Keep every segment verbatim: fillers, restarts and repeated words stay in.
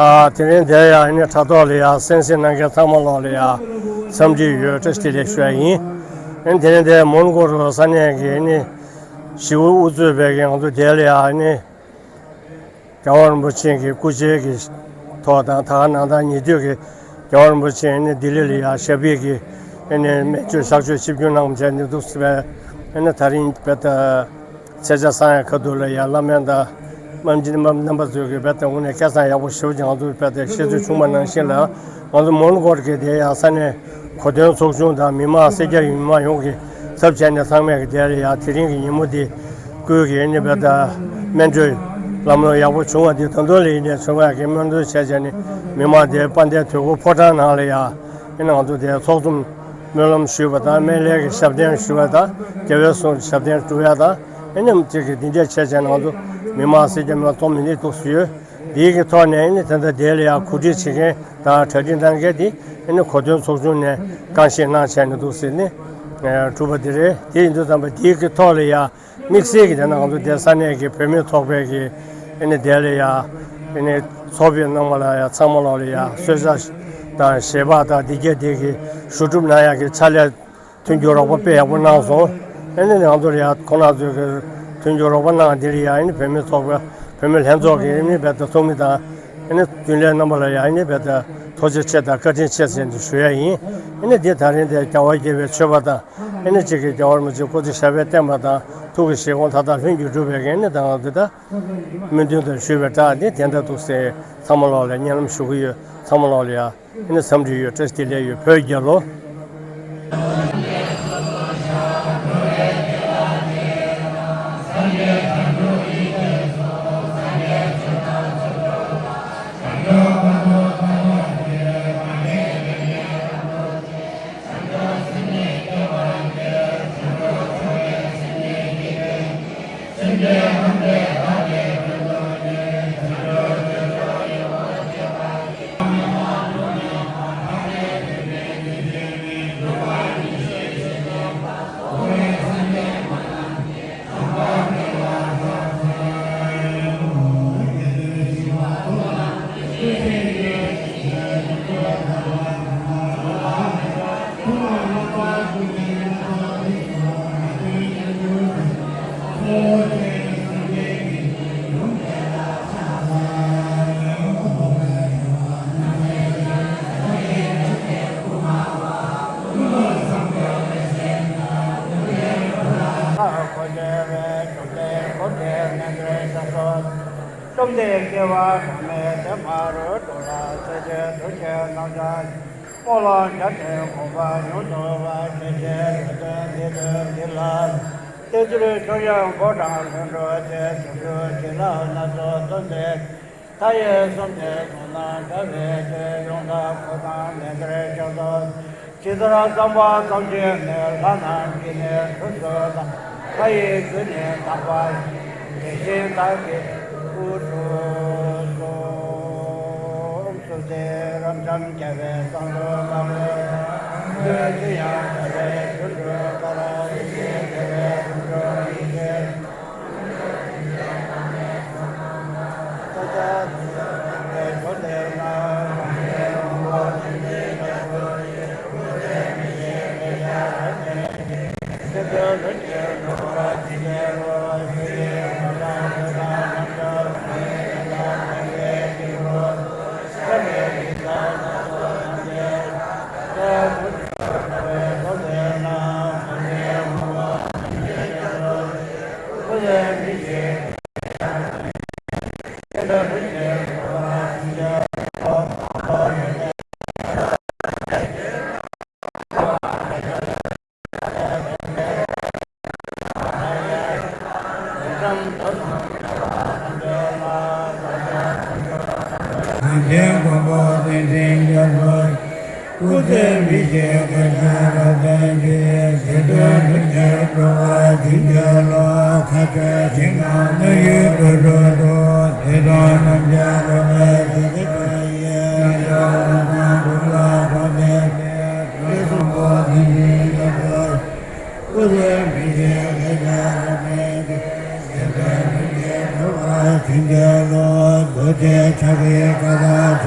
ཨ། དེ་རིང་འདིར་ཡང་ཨ་ནི་དྲ་ཐོག་ལ་ཡང་གསན་གཟིགས་གནང་མཁན་ཚང་མ་ལོག་ལ་ཡང་འཚམས་འདྲི་ཡོད། བཀྲ་ཤིས་བདེ་ལེགས་ཞུ་ཡ་ཡིན། ཨ་ནི་དེ་རིང་འདིར་མོན་གྷོ་རུ་ས་གནས་ཀྱི་ཨ་ནི་ཞི་བའི་དབུ་གཙོས་པའི་ང་ཚོ་འདིར་ལ་ཡང་ཨ་ནི་རྒྱལ་བ་རིན་པོ་ཆེ་གི་སྐུ་ཕྱྭའི་གི་ཐོག་དང་། ད་ག་ནང་ལྟར་ཉེ་དུས་ཀྱི་རྒྱལ་བ་རིན་པོ་ཆེ་ཨ་ནི་ལྡི་ལི་ལ་ཡང་ཞབས་པད་ཀྱི་ཨ་ནི་སྨན་བཅོས་གཤགས་བཅོས་ཆིབས་བསྒྱུར་གནང་བྱས་ནས་འདུག་ཟེར་བས། ཨ་ནི་ད་རིང་རྦད་དེ་ཚེས་བཅོ་ལྔ་ཡ་ཁ་ཐུག་ལ་ཡང་བླ་སྨན་དང་སྨན་སྦྱིན་སྨན་རྣམ་པ་ཚོས་ཀྱི་རྦད་དེ་དངོས་གནས་སྐལ་བཟང་ཡག་པོ་ཞེ་པོ་ཅིག་ང་ཚོས་རྦད་དེ་ཤེས་ཚོད་བྱུང་བ་ནང་བཞིན་ལ། ང་ཚོ་མོན་གྷོ་གི་དེ་ཡང་ས་གནས་གོ་སྟོན་ཚོགས་ཆུང་དང་མི་མང་སེར་སྐྱ་ཡོངས་མི་མང་ཡོངས་ཀྱི་ཚབ་བྱས་ནས་ཚང་མས་ཀྱི་དེ་ལ་ཡང་དེ་རིང་གི་ཉིན་མོ་འདི་ཀུན་གྱིས་ཨ་ནི་རྦད་དེ་སྨན་བཅོས་ལམ་ལྷོང་ཡག་པོ་བྱུང་བ་འདི་ད་དུང་ལ་ཡིན་ནས་བྱུང་བ་གི་སྨོན་འདུན་བྱས་བྱས་ནས་མི་མང་དེ་དཔལ་ལྡན་དོལ་པོ་ཕོ་བྲང་ནང་ལ་ཡང་ཨ་ནི་ང་ཚོ་དེ་ཚོགས་འཛོམས་སྨོན་ལམ་ཞུས་པ་དང་། སྨན་བླའི་གི་ཞབས་བརྟན་ཞུ་བ་དང་། རྒྱལ་བའི་གསུང་ཞབས་བརྟན་སྒྲུབ་ཡ་དང་། ཨ་ནི་ཅིག་གི་འདི་འདྲ་བྱས་བྱས་ནས་ང་ཚོ་མི་མང་སེར་སྐྱ་མི་མང་ཚོགས་མི་འདི་འདུག་སེ་ཡོད། འདིའི་གི་ཐོག་ནས་ཨ་ནི་དེ་འདྲ་དེ་ལ་ཡང་གོ་སྒྲིག་བྱེད་མཁན་དང་གྲ་སྒྲིག་གནང་མཁན་དེ་ཨ་ནི་གོ་སྟོན་ཚོགས་ཆུང་ནས་རྐང་བཞེས་གནང་བྱས་ནས་འདུག་སེ་ནི་གྲུབ་པ་དེ་རེད། དེ་ཡིན་དུས་ཙམ་པ་འདིའི་གི་ཐོག་ལ་ཡང་དམིགས་བསལ་གྱི་དེ་ནང་དུ་དེ་ས་གནས་ཀྱི་བུད་མེད་ཚོགས་པའི་གི་ཨ་ནི་དེ་ལ་ཡང་ཨ་ནི་ཚོགས་པའི་ནང་མ་ལ་ཡང་ཚང་མ་ལོག་ལ་ཡང་གསོལ་ཇ་དང་བཞེས་སྤགས་དང་འདི་གྱད་དེ་གི་ཞུ་སྒྲུབ་གནང་ཡག་གི་ཕྱག་ལས་མཐུན་འགྱུར་རོགས་པ་དཔེ་ཡག་པོ་གནང་སོང་། ཨ་ནི་ང་ཚོར་ཡང་ཁོང་རྣམ་ཚོས་ཀྱི་མཐུན་འགྱུར་རོགས་པ་གནང་། འདི་ལ་ཡང་ཨ་ནི་བུད་མེད་ཚོགས་པ་བུད་མེད་ལྷན་ཚོགས་ཀྱི་ཨ་ནི་རྦད་དེ་ཚོགས་མི་དང་ཨ་ནི་རྒྱུན་ལས་རྣམ་པ་ལ་ཡང་ཨ་ནི་རྦད་དེ་ཐུགས་རྗེ་ཆེ་དང་བཀའ་དྲིན་ཆེ་ཟེར་ནས་ཞུ་ཡ་ཡིན། ཨ་ནི་འདི་ད་རིང་དེ་རྒྱལ་བ་དགྱེས་པའི་མཆོད་པ་དང་། ཨ་ནི་གཅིག་གི་རྒྱལ་བ་རིན་པོ་ཆེ་སྐུ་ཚེ་ཞབས་པད་བརྟན་པ་དང་ཐུགས་ཀྱི་བཞེད་དགོངས་མཐའ་དག་ལྷུན་གྱིས་གྲུབ་པའི་གི་ཨ་ནི་ད་ང་ཚོ་ད་སྨོན་འདུན་དང་ཞུས་པའི་བསྒྲགས་འདི་དེ་འདྲ་འདུག་ཟེར་ཚང་མ་ལོག་ལ་སྙན་ལམ་ཞུ་གི་ཡོད། ཚང་མ་ལོག་ལ་ཡ། ཨ་ནི་འཚམས་འདྲི་ཡོད། བཀྲ་ཤིས་བདེ་ལེགས་ཡོད། བོད་རྒྱལ་ལོ། བཅོམ་ལྡན་སྐྱེ་བ་གྲངས་མེད་དེ་མ་རུ་འགྲོ་ལ། སྲས་བཅས་ཐུགས་བསྐྱེད་རྣམ་དག་སྨོན་ལམ་བརྒྱ་ནི་གོང་འཕེལ་ཡོངས་སུ་བར་ཆད་བཅས་འགྲོ་དོན་འདི་དོན་འདི་ལ། བསྟན་འགྱུར་ཆོས་དབྱིངས་འཁོར་དང་ལྷུན་གྲུབ་ཆེ། བྱང་ཆུབ་བྱིན་རླབས་སྣ་ཚོགས་སྟོན་པའི་མཐའ་ཡས་གསུམ་གྱི་ཚོགས་རྣམས་བཀྲ་བའི་ཚུལ་ཡོངས་དག་འཁོར་དང་ལྡན་འདིར་ཕྱག་འཚལ་ལོ། ཇི་ལྟར་བསམ་པ་ཙམ་གྱིས་ནི་ལྷ་རྣམས་ཀྱིས་ནི་ཐུགས་སུ་བལྟ། ལྷ་ཡི་རྒྱུད་ནི་དག་པ་ཡི། དེ་བཞིན་བདག་གི་སྐུ་དྲུང་དུ་གསོལ། ཨོཾ་སྭསྟི། རབ་འབྱམས་རྒྱལ་བའི་གསང་ཐུགས་མ་ལུས་པ། ལུས་ཅི་ཡང་བྱ་བའི་རྒྱུར་གྱུར་པ། ཡེ་ཤེས་རྒྱལ་བའི་དོན་གྲུབ་ཡེ་ཤེས། གངས་ཅན་མགོན་པོ་བསྟན་འཛིན་རྒྱ་མཚོ། སྐུ་ཚེ་མི་ཤིགས་བཀའ་དྲིན་རབ་བརྟན་གྱིས། བཞེད་དོན་ལྷུན་གྱིས་འགྲུབ་པར་བྱིན་གྱིས་རློབས། མཁའ་སྤྱོད་ཞིང་ཁམས་སྣོད་བཅུད་འགྲོ་དྲུག་ཏུ། བདེ་སྟོང་རྣམ་རྒྱལ་འགྲོ་བའི་གཟི་བརྗིད་ཁྱོན་ཡིན། རྣལ་འབྱོར་རང་སྣང་སྒྲུབ་ལ་གྲོགས་བྱེད་པའི། དྲི་བསུང་པོ་དེ་བཞིན་གྱི་སྐུ། སྐུ་ཚེ་མི་ཤིགས་བདེ་ཆེན་རབ་བརྟན་གྱིས། བཞེད་དོན་ལྷུན་གྱིས་འགྲུབ་པར་བྱིན་གྱིས་རློབས། རྡོ་རྗེ་ཕྱག་གི་ཀ་དག་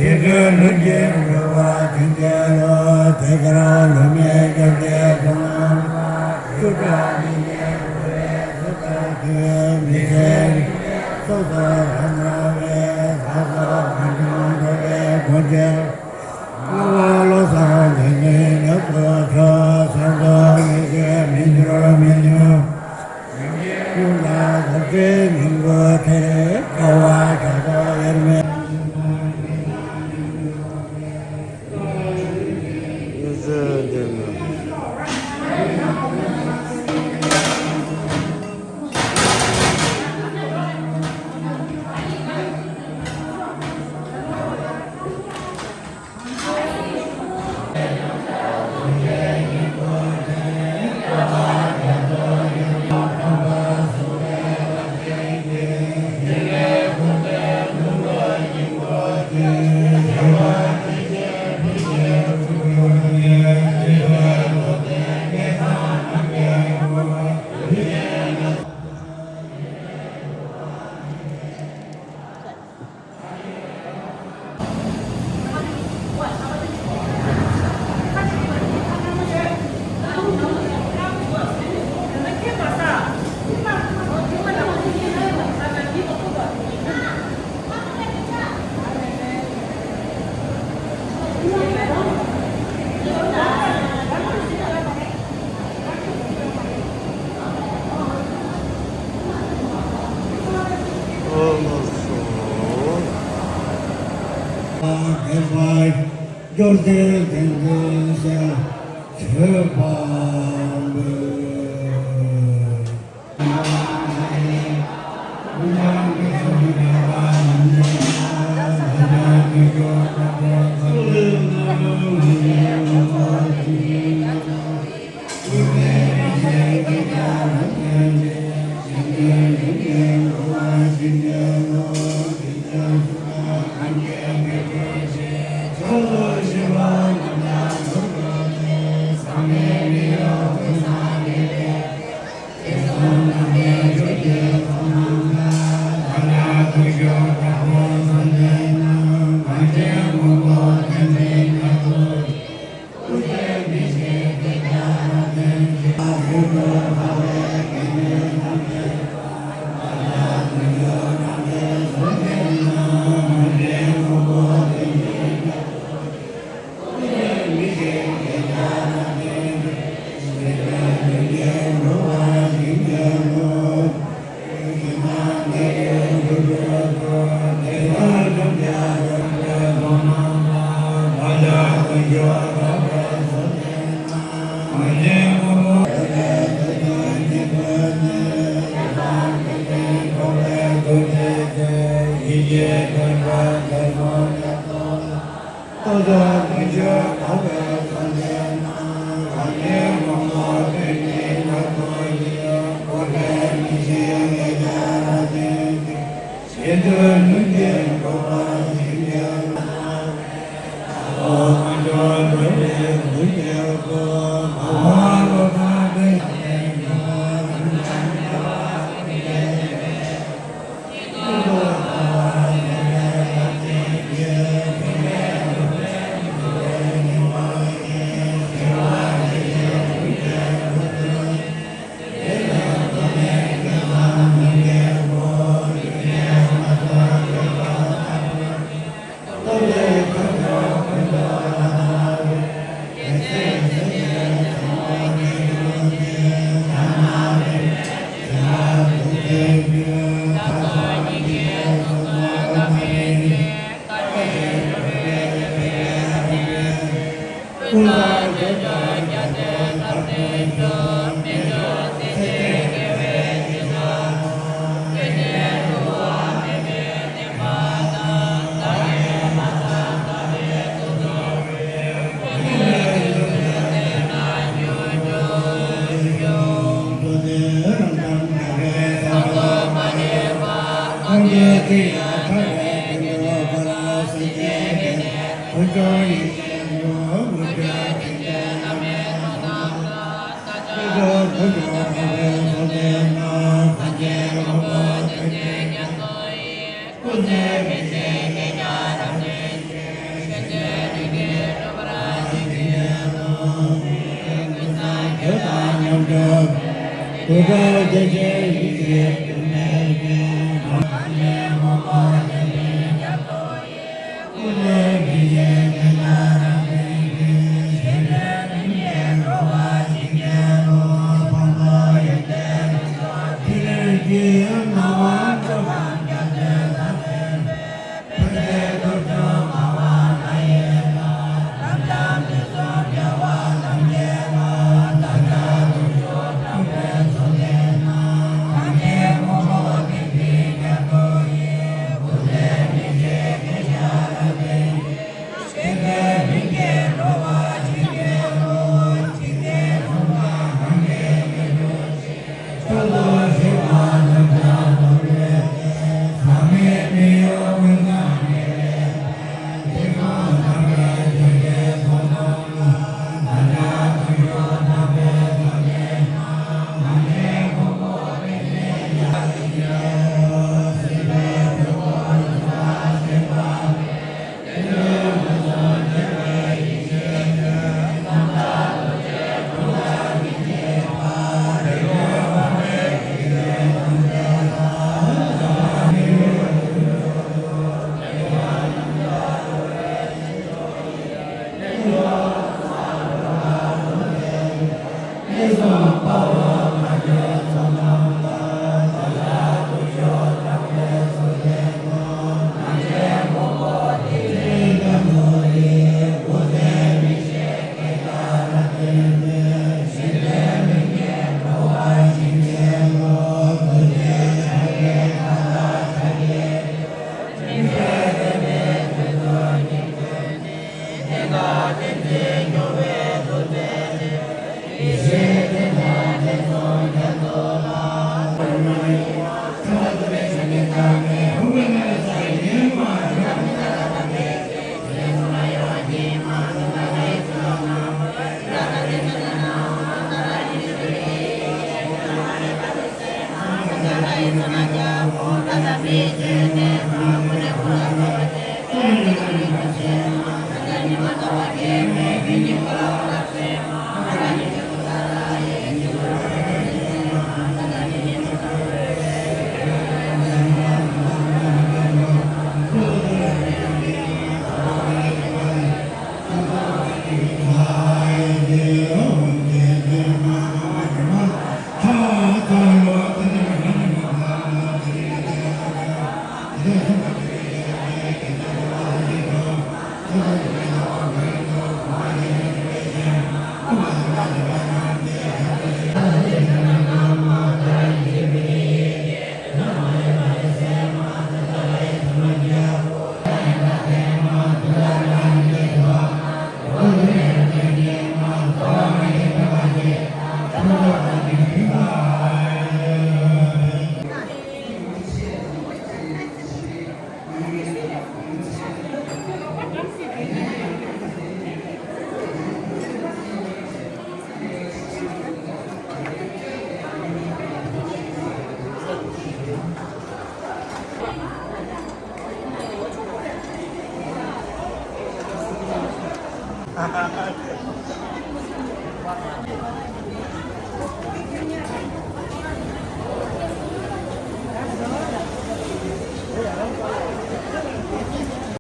ཡིད་སྤྲུལ་ལྷུན་གྱིས་གྲུབ་པ་ཐུགས་རྗེའི་བློ། དེ་ལྟར་བསླུ་མེད་སྐྱབས་རྗེའི་གསུང་ངམ། བཅུ་ཕྲག་ཉིས་བརྒྱའི་ཕྲིན་ལས་སུ་བཏང་ཀྱང་། མི་ཟད་རིག་པའི་ཚོགས་སུ་རབ་སྣང་བའི། ལྷ་ཚོགས་མ་ཆུང་འགྲོ་བའི་མགོན་ཁྱོད། སྔ་བ་བློ་བཟང་བདེ་གཤེགས་ལ་སོགས་ཤོག །སངས་རྒྱས་ཡེ་ཤེས་མི་འགྱུར་མི་ཉམས། ཡུམ་གྱི་སྐུ་ལ་ཕྱག་འཚལ་སྙིང་པོ་ཐིལ། དཀའ་བ་བརྒྱ་རྫོགས་དབྱེར་མེད། ཨོ་ལགས་སོ། སྐྱོར་ལྡན་དེང་འདིར་ཤར་བྱོན་པར་འབུལ།